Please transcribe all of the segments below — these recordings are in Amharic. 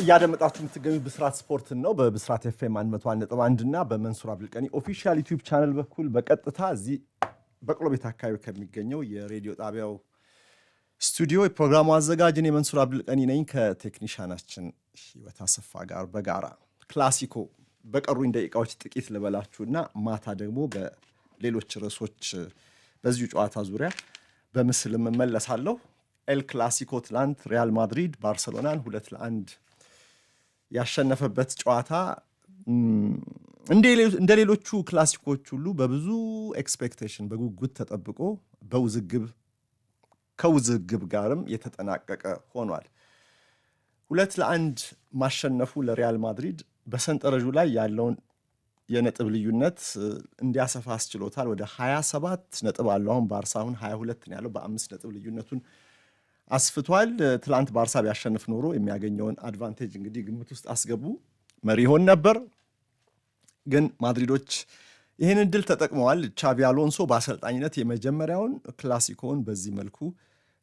እያደመጣችሁ የምትገኙት ብስራት ስፖርትን ነው። በብስራት ኤፍኤም 101.1 እና በመንሱር አብዱልቀኒ official YouTube channel በኩል በቀጥታ እዚህ በቅሎ ቤት አካባቢ ከሚገኘው የሬዲዮ ጣቢያው ስቱዲዮ የፕሮግራሙ አዘጋጅ እኔ መንሱር አብዱልቀኒ ነኝ ከቴክኒሻናችን ህይወት አሰፋ ጋር በጋራ። ክላሲኮ በቀሩኝ ደቂቃዎች ጥቂት ልበላችሁና ማታ ደግሞ በሌሎች ርዕሶች በዚሁ ጨዋታ ዙሪያ በምስል እመለሳለሁ። ኤል ክላሲኮ ትላንት ሪያል ማድሪድ ባርሰሎናን 2-1 ያሸነፈበት ጨዋታ እንደ ሌሎቹ ክላሲኮች ሁሉ በብዙ expectation፣ በጉጉት ተጠብቆ በውዝግብ ከውዝግብ ጋርም የተጠናቀቀ ሆኗል። 2-1 ማሸነፉ ለሪያል ማድሪድ በሰንጠረዡ ላይ ያለውን የነጥብ ልዩነት እንዲያሰፋ አስችሎታል። ወደ 27 ነጥብ አለው። አሁን ባርሳ አሁን 22 ነው ያለው። በ5 ነጥብ ልዩነቱን አስፍቷል። ትላንት ባርሳ ቢያሸንፍ ኖሮ የሚያገኘውን advantage እንግዲህ ግምት ውስጥ አስገቡ፣ መሪ ይሆን ነበር። ግን ማድሪዶች ይህን እድል ተጠቅመዋል። ቻቢ አሎንሶ በአሰልጣኝነት የመጀመሪያውን ክላሲኮን በዚህ መልኩ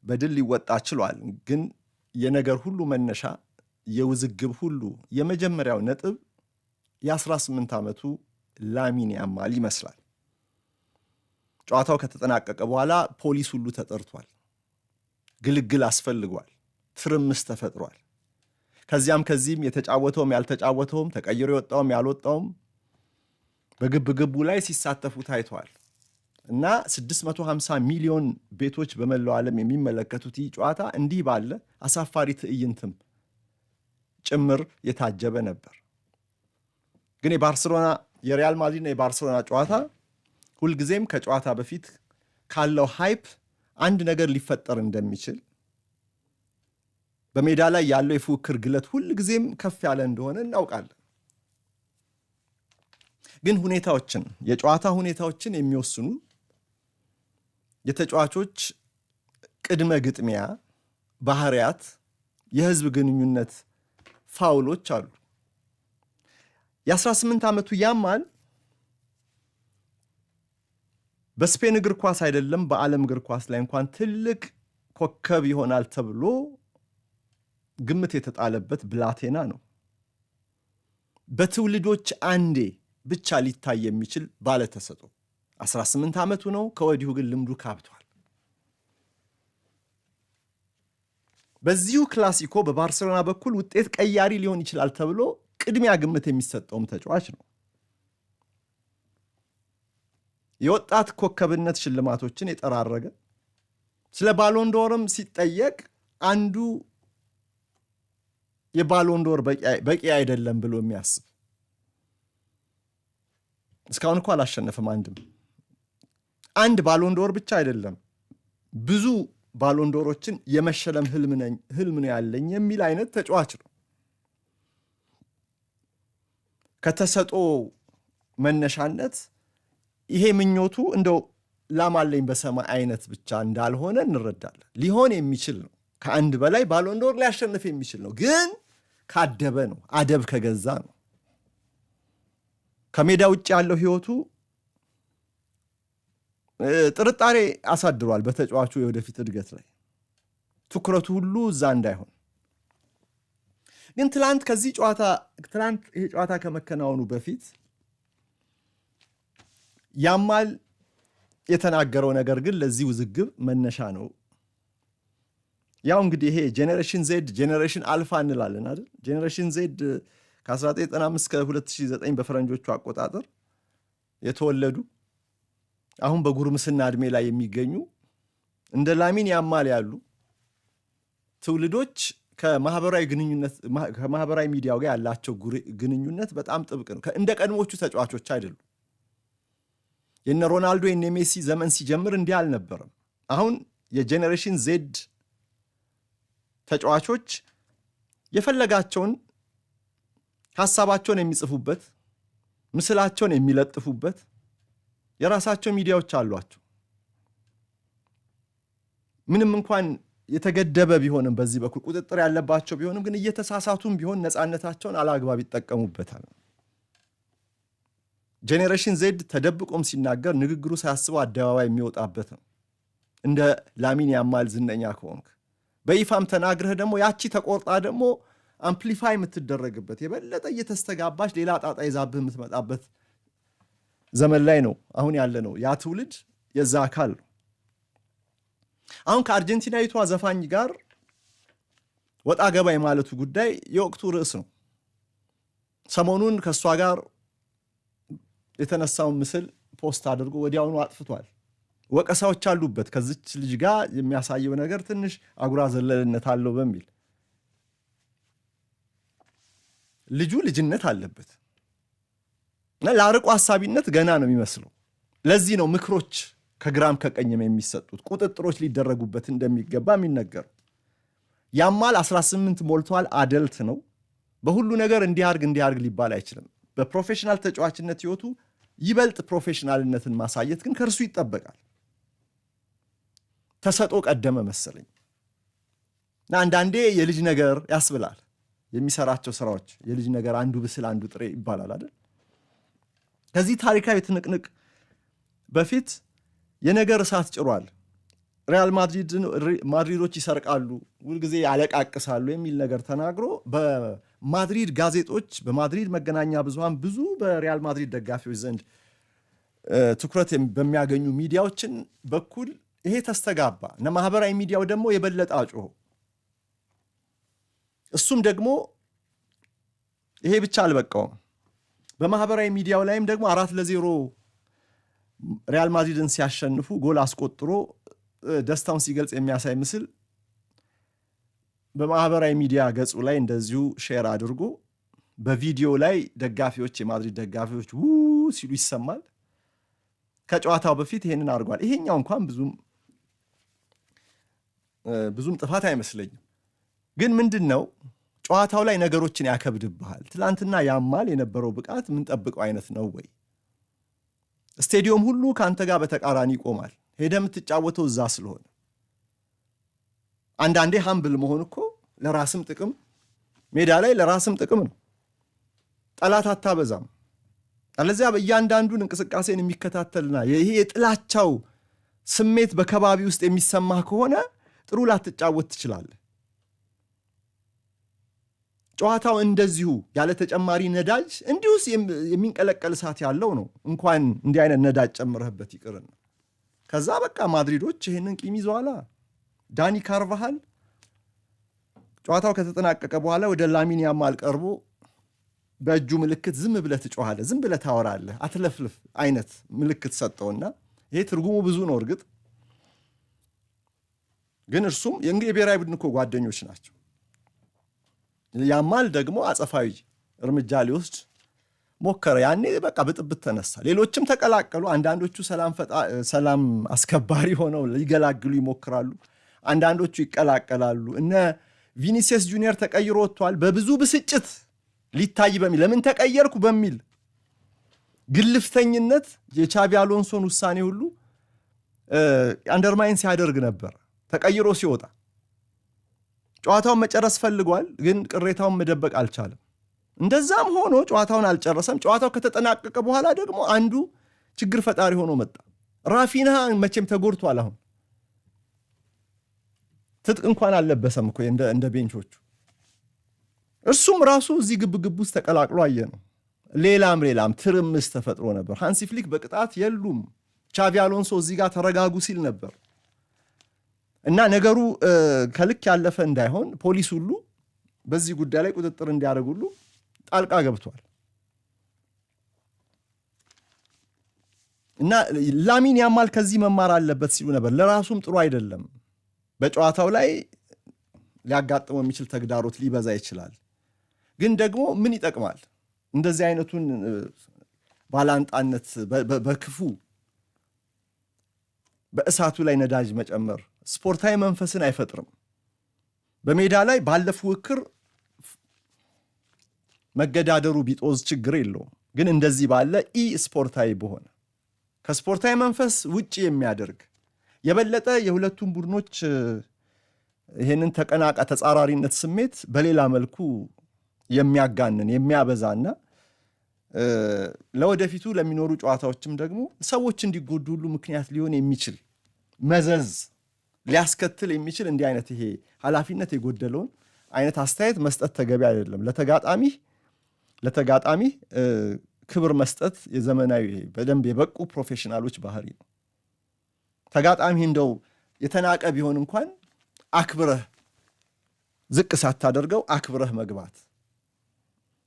በድል ሊወጣ ችሏል። ግን የነገር ሁሉ መነሻ፣ የውዝግብ ሁሉ የመጀመሪያው ነጥብ የ18 ዓመቱ ላሚን ያማል ይመስላል። ጨዋታው ከተጠናቀቀ በኋላ ፖሊስ ሁሉ ተጠርቷል። ግልግል አስፈልጓል። ትርምስ ተፈጥሯል። ከዚያም ከዚህም የተጫወተውም ያልተጫወተውም፣ ተቀይሮ የወጣውም ያልወጣውም በግብ ግቡ ላይ ሲሳተፉ ታይተዋል እና 650 ሚሊዮን ቤቶች በመላው ዓለም የሚመለከቱት ይህ ጨዋታ እንዲህ ባለ አሳፋሪ ትዕይንትም ጭምር የታጀበ ነበር። ግን የባርሴሎና፣ የሪያል ማድሪድና የባርሴሎና ጨዋታ ሁልጊዜም ከጨዋታ በፊት ካለው hype አንድ ነገር ሊፈጠር እንደሚችል፣ በሜዳ ላይ ያለው የፉክክር ግለት ሁልጊዜም ከፍ ያለ እንደሆነ እናውቃለን። ግን ሁኔታዎችን፣ የጨዋታ ሁኔታዎችን የሚወስኑ የተጫዋቾች ቅድመ ግጥሚያ ባህሪያት፣ የህዝብ ግንኙነት ፋውሎች አሉ። የ18 ዓመቱ ያማል በስፔን እግር ኳስ አይደለም በዓለም እግር ኳስ ላይ እንኳን ትልቅ ኮከብ ይሆናል ተብሎ ግምት የተጣለበት ብላቴና ነው። በትውልዶች አንዴ ብቻ ሊታይ የሚችል ባለተሰጥኦ፣ 18 ዓመቱ ነው። ከወዲሁ ግን ልምዱ ካብቷል። በዚሁ ክላሲኮ በባርሴሎና በኩል ውጤት ቀያሪ ሊሆን ይችላል ተብሎ ቅድሚያ ግምት የሚሰጠውም ተጫዋች ነው። የወጣት ኮከብነት ሽልማቶችን የጠራረገ፣ ስለ ባሎንዶርም ሲጠየቅ አንዱ የባሎንዶር በቂ አይደለም ብሎ የሚያስብ፣ እስካሁን እኮ አላሸነፈም አንድም፣ አንድ ባሎንዶር ብቻ አይደለም ብዙ ባሎንዶሮችን የመሸለም ህልም ነው ያለኝ የሚል አይነት ተጫዋች ነው። ከተሰጥኦ መነሻነት ይሄ ምኞቱ እንደው ላም አለኝ በሰማይ አይነት ብቻ እንዳልሆነ እንረዳለን። ሊሆን የሚችል ነው። ከአንድ በላይ ባሎንዶር ሊያሸንፍ የሚችል ነው። ግን ካደበ ነው፣ አደብ ከገዛ ነው። ከሜዳ ውጭ ያለው ህይወቱ ጥርጣሬ አሳድሯል በተጫዋቹ የወደፊት እድገት ላይ፣ ትኩረቱ ሁሉ እዛ እንዳይሆን። ግን ትላንት ከዚህ ጨዋታ፣ ትላንት ይሄ ጨዋታ ከመከናወኑ በፊት ያማል የተናገረው ነገር ግን ለዚህ ውዝግብ መነሻ ነው። ያው እንግዲህ ይሄ Generation Z፣ Generation Alpha እንላለን አይደል? Generation Z ከ1995 እስከ 2009 በፈረንጆቹ አቆጣጠር የተወለዱ፣ አሁን በጉርምስና ዕድሜ ላይ የሚገኙ፣ እንደ ላሚን ያማል ያሉ ትውልዶች ከማህበራዊ ግንኙነት፣ ከማህበራዊ ሚዲያው ጋር ያላቸው ግንኙነት በጣም ጥብቅ ነው። እንደ ቀድሞቹ ተጫዋቾች አይደሉም። የነ ሮናልዶ፣ የነ ሜሲ ዘመን ሲጀምር እንዲህ አልነበረም። አሁን የ Generation Z ተጫዋቾች የፈለጋቸውን ሀሳባቸውን የሚጽፉበት፣ ምስላቸውን የሚለጥፉበት የራሳቸው ሚዲያዎች አሏቸው። ምንም እንኳን የተገደበ ቢሆንም፣ በዚህ በኩል ቁጥጥር ያለባቸው ቢሆንም፣ ግን እየተሳሳቱም ቢሆን ነፃነታቸውን አላግባብ ይጠቀሙበታል። Generation Z ተደብቆም ሲናገር ንግግሩ ሳያስበው አደባባይ የሚወጣበት ነው። እንደ ላሚን ያማል ዝነኛ ከሆንክ በይፋም ተናግረህ ደግሞ ያቺ ተቆርጣ ደግሞ amplify የምትደረግበት፣ የበለጠ እየተስተጋባች ሌላ ጣጣ ይዛብህ የምትመጣበት ዘመን ላይ ነው አሁን ያለ ነው። ያ ትውልድ የዛ አካል ነው። አሁን ከአርጀንቲናዊቷ ዘፋኝ ጋር ወጣ ገባ የማለቱ ጉዳይ የወቅቱ ርዕስ ነው። ሰሞኑን ከእሷ ጋር የተነሳውን ምስል post አድርጎ ወዲያውኑ አጥፍቷል። ወቀሳዎች አሉበት። ከዚች ልጅ ጋር የሚያሳየው ነገር ትንሽ አጉራ ዘለልነት አለው በሚል ልጁ ልጅነት አለበት እና ለአርቆ ሀሳቢነት ገና ነው የሚመስለው። ለዚህ ነው ምክሮች ከግራም ከቀኝም የሚሰጡት፣ ቁጥጥሮች ሊደረጉበት እንደሚገባ የሚነገረው። ያማል 18 ሞልቷል፣ adult ነው። በሁሉ ነገር እንዲያርግ እንዲያርግ ሊባል አይችልም። በ professional ተጫዋችነት ህይወቱ ይበልጥ professional ነትን ማሳየት ግን ከእርሱ ይጠበቃል። ተሰጦ ቀደመ መሰለኝ እና አንዳንዴ የልጅ ነገር ያስብላል። የሚሰራቸው ስራዎች የልጅ ነገር አንዱ ብስል አንዱ ጥሬ ይባላል አይደል? ከዚህ ታሪካዊ ትንቅንቅ በፊት የነገር እሳት ጭሯል። ሪያል ማድሪዶች ይሰርቃሉ፣ ሁልጊዜ ያለቃቅሳሉ የሚል ነገር ተናግሮ በማድሪድ ጋዜጦች፣ በማድሪድ መገናኛ ብዙሃን፣ ብዙ በሪያል ማድሪድ ደጋፊዎች ዘንድ ትኩረት በሚያገኙ ሚዲያዎችን በኩል ይሄ ተስተጋባ እና ማህበራዊ ሚዲያው ደግሞ የበለጠ አጮሆ፣ እሱም ደግሞ ይሄ ብቻ አልበቃውም። በማህበራዊ ሚዲያው ላይም ደግሞ 4-0 ሪያል ማድሪድን ሲያሸንፉ ጎል አስቆጥሮ ደስታውን ሲገልጽ የሚያሳይ ምስል በማህበራዊ ሚዲያ ገጹ ላይ እንደዚሁ share አድርጎ በቪዲዮ ላይ ደጋፊዎች፣ የማድሪድ ደጋፊዎች ው ሲሉ ይሰማል። ከጨዋታው በፊት ይሄንን አድርጓል። ይሄኛው እንኳን ብዙም ብዙም ጥፋት አይመስለኝም። ግን ምንድን ነው፣ ጨዋታው ላይ ነገሮችን ያከብድብሃል። ትላንትና ያማል የነበረው ብቃት የምንጠብቀው አይነት ነው ወይ? ስቴዲየም ሁሉ ከአንተ ጋር በተቃራኒ ይቆማል። ሄደ የምትጫወተው እዛ ስለሆነ አንዳንዴ humble መሆን እኮ ለራስም ጥቅም፣ ሜዳ ላይ ለራስም ጥቅም ነው። ጠላት አታበዛም። አለዚያ በእያንዳንዱን እንቅስቃሴን የሚከታተልና ይሄ የጥላቻው ስሜት በከባቢ ውስጥ የሚሰማህ ከሆነ ጥሩ ላትጫወት ትችላለህ። ጨዋታው እንደዚሁ ያለ ተጨማሪ ነዳጅ እንዲሁስ የሚንቀለቀል እሳት ያለው ነው። እንኳን እንዲህ አይነት ነዳጅ ጨምረህበት ይቅርና ከዛ በቃ ማድሪዶች ይህንን ቂም ይዘዋላ። ዳኒ ካርቫሃል ጨዋታው ከተጠናቀቀ በኋላ ወደ ላሚን ያማል ቀርቦ በእጁ ምልክት ዝም ብለህ ትጮኻለህ፣ ዝም ብለህ ታወራለህ፣ አትለፍልፍ አይነት ምልክት ሰጠውና ይሄ ትርጉሙ ብዙ ነው። እርግጥ ግን እርሱም እንግዲህ የብሔራዊ ቡድን እኮ ጓደኞች ናቸው። ያማል ደግሞ አጸፋዊ እርምጃ ሊወስድ ሞከረ። ያኔ በቃ ብጥብጥ ተነሳ። ሌሎችም ተቀላቀሉ። አንዳንዶቹ ሰላም አስከባሪ ሆነው ሊገላግሉ ይሞክራሉ። አንዳንዶቹ ይቀላቀላሉ። እነ ቪኒሲየስ ጁኒየር ተቀይሮ ወጥቷል። በብዙ ብስጭት ሊታይ በሚል፣ ለምን ተቀየርኩ በሚል ግልፍተኝነት የቻቢ አሎንሶን ውሳኔ ሁሉ undermine ሲያደርግ ነበር። ተቀይሮ ሲወጣ ጨዋታውን መጨረስ ፈልጓል፣ ግን ቅሬታውን መደበቅ አልቻለም። እንደዛም ሆኖ ጨዋታውን አልጨረሰም። ጨዋታው ከተጠናቀቀ በኋላ ደግሞ አንዱ ችግር ፈጣሪ ሆኖ መጣ። ራፊንሃ መቼም ተጎድቷል። አሁን ትጥቅ እንኳን አልለበሰም እኮ እንደ bench ኦቹ። እርሱም ራሱ እዚህ ግብግብ ውስጥ ተቀላቅሎ አየ ነው። ሌላም ሌላም ትርምስ ተፈጥሮ ነበር። ሃንሲ ፍሊክ በቅጣት የሉም፣ ቻቪ አሎንሶ እዚህ ጋር ተረጋጉ ሲል ነበር እና ነገሩ ከልክ ያለፈ እንዳይሆን ፖሊስ ሁሉ በዚህ ጉዳይ ላይ ቁጥጥር እንዲያደርግ ሁሉ ጣልቃ ገብቷል። እና ላሚን ያማል ከዚህ መማር አለበት ሲሉ ነበር። ለራሱም ጥሩ አይደለም። በጨዋታው ላይ ሊያጋጥመው የሚችል ተግዳሮት ሊበዛ ይችላል። ግን ደግሞ ምን ይጠቅማል? እንደዚህ አይነቱን ባላንጣነት በክፉ በእሳቱ ላይ ነዳጅ መጨመር ስፖርታዊ መንፈስን አይፈጥርም። በሜዳ ላይ ባለ ፉክክር መገዳደሩ ቢጦዝ ችግር የለውም። ግን እንደዚህ ባለ ኢ ስፖርታዊ በሆነ፣ ከስፖርታዊ መንፈስ ውጭ የሚያደርግ፣ የበለጠ የሁለቱም ቡድኖች ይህንን ተቀናቃ ተጻራሪነት ስሜት በሌላ መልኩ የሚያጋንን፣ የሚያበዛና ለወደፊቱ ለሚኖሩ ጨዋታዎችም ደግሞ ሰዎች እንዲጎዱ ሁሉ ምክንያት ሊሆን የሚችል፣ መዘዝ ሊያስከትል የሚችል እንዲህ አይነት ይሄ ኃላፊነት የጎደለውን አይነት አስተያየት መስጠት ተገቢ አይደለም። ለተጋጣሚ ክብር መስጠት የዘመናዊ በደንብ የበቁ professional ኦች ባህሪ ነው። ተጋጣሚ እንደው የተናቀ ቢሆን እንኳን አክብረህ፣ ዝቅ ሳታደርገው አክብረህ መግባት።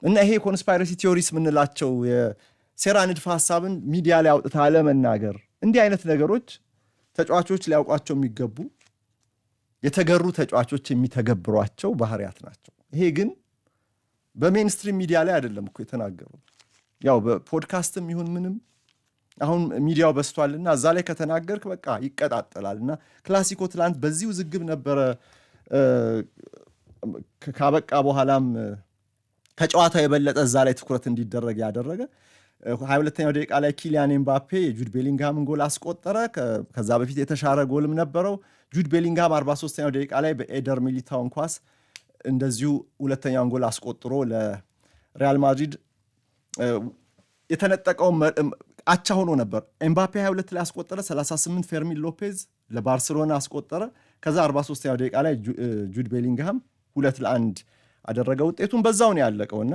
እና ይሄ conspiracy theories የምንላቸው የሴራ ንድፈ ሀሳብን ሚዲያ ላይ አውጥተህ አለመናገር፣ እንዲህ አይነት ነገሮች ተጫዋቾች ሊያውቋቸው የሚገቡ፣ የተገሩ ተጫዋቾች የሚተገብሯቸው ባህሪያት ናቸው። ይሄ ግን በ mainstream media ላይ አይደለም እኮ የተናገረው። ያው በፖድካስትም ይሁን ምንም አሁን ሚዲያው በዝቷልና እዛ ላይ ከተናገርክ በቃ ይቀጣጠላል። እና ክላሲኮ ትላንት በዚህ ውዝግብ ነበረ። ካበቃ በኋላም ከጨዋታው የበለጠ እዛ ላይ ትኩረት እንዲደረግ ያደረገ። 22ኛው ደቂቃ ላይ ኪሊያን ኤምባፔ የጁድ ቤሊንግሃምን ጎል አስቆጠረ። ከዛ በፊት የተሻረ ጎልም ነበረው። ጁድ ቤሊንግሃም 43ኛው ደቂቃ ላይ በኤደር ሚሊታውን ኳስ እንደዚሁ ሁለተኛውን ጎል አስቆጥሮ ለሪያል ማድሪድ የተነጠቀውን አቻ ሆኖ ነበር። ኤምባፔ 22 ላይ አስቆጠረ። 38 ፌርሚን ሎፔዝ ለባርሴሎና አስቆጠረ። ከዛ 43ኛው ደቂቃ ላይ ጁድ ቤሊንግሃም 2-1 አደረገ። ውጤቱን በዛው ነው ያለቀው። እና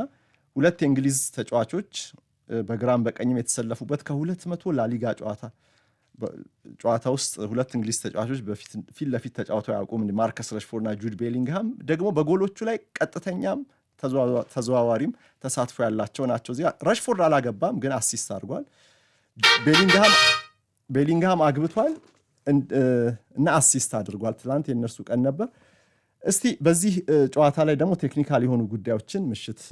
ሁለት የእንግሊዝ ተጫዋቾች በግራም በቀኝም የተሰለፉበት፣ ከ200 ላሊጋ ጨዋታ ውስጥ ሁለት እንግሊዝ ተጫዋቾች ፊት ለፊት ተጫውተው አያውቁም። ማርከስ ረሽፎርድ እና ጁድ ቤሊንግሃም ደግሞ በጎሎቹ ላይ ቀጥተኛም ተዘዋዋሪም ተሳትፎ ያላቸው ናቸው። እዚያ ረሽፎርድ አላገባም፣ ግን assist አድርጓል። ቤሊንግሃም አግብቷል እና assist አድርጓል። ትላንት የእነርሱ ቀን ነበር። እስቲ በዚህ ጨዋታ ላይ ደግሞ technical የሆኑ ጉዳዮችን ምሽት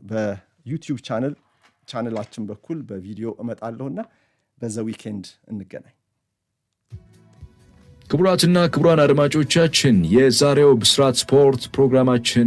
በ YouTube ቻነላችን በኩል በቪዲዮ እመጣለሁና በ the weekend እንገናኝ። ክቡራትና ክቡራን አድማጮቻችን፣ የዛሬው ብስራት ስፖርት ፕሮግራማችን